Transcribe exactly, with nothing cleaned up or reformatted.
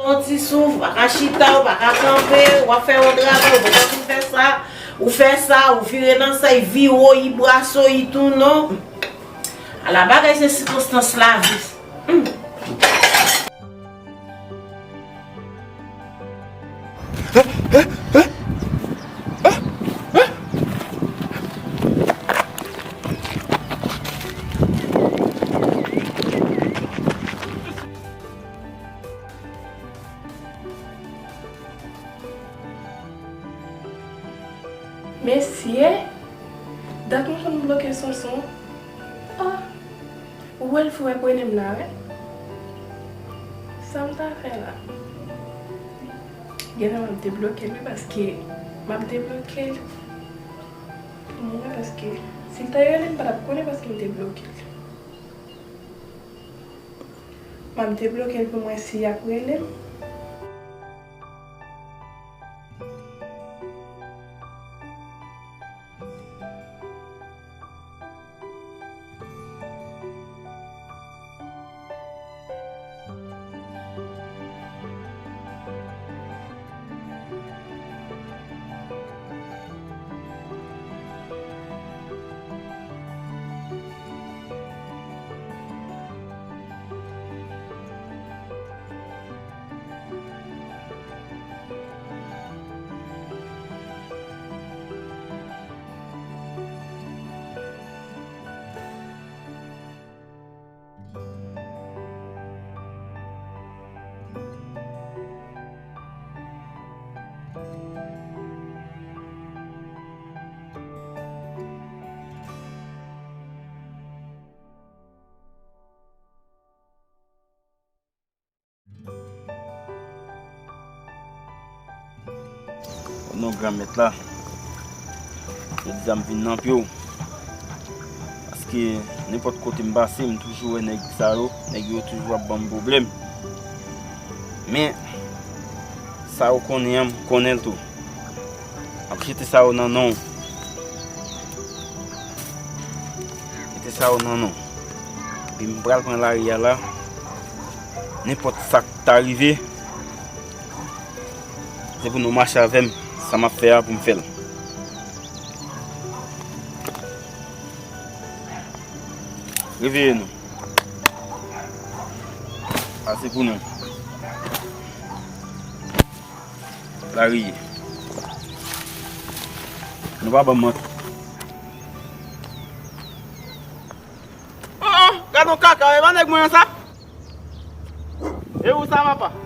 Yon ti souf, ou pa ka chita, ou pa ka kanpe, w ap fè yon travay, ou pa ka fin fè sa, ou fè sa, ou vire nan sa, y vire w, y brase w, y tounen w. Ala bagay se sikonstans lavi. Hmm. Mesye, dat m konn bloke Sonson. Oh, ou wè l fou wè prene m la, wi. Sa m ta fè la? Genlè m ap debloke l, wi, paske m ap debloke l pou mwen, paske si l ta rele m, m pa t ap konnen paske m debloke l. M ap debloke l pou mwen si y ap rele m. Non, Granmèt la, jodi a m vin nan pye w. Paske nenpòt kote m pase, m toujou wè nèg sa yo, nèg yo toujou ap ban m pwoblèm. Men, sa yo konnen an, m konnen l tou. M ap jete sa yo nan non w. Jete sa yo nan non w. Epi m pral pran lari a la. Nenpòt sa k ta rive, se pou nou mache avè m. Sa m ap fè a pou m fè l. Reveye nou. Ase pou nou. Lari ye. Nou pa ban m manti. Oh, oh, gad yon kaka, e pa nèg mwen an sa? E ou sa, papa?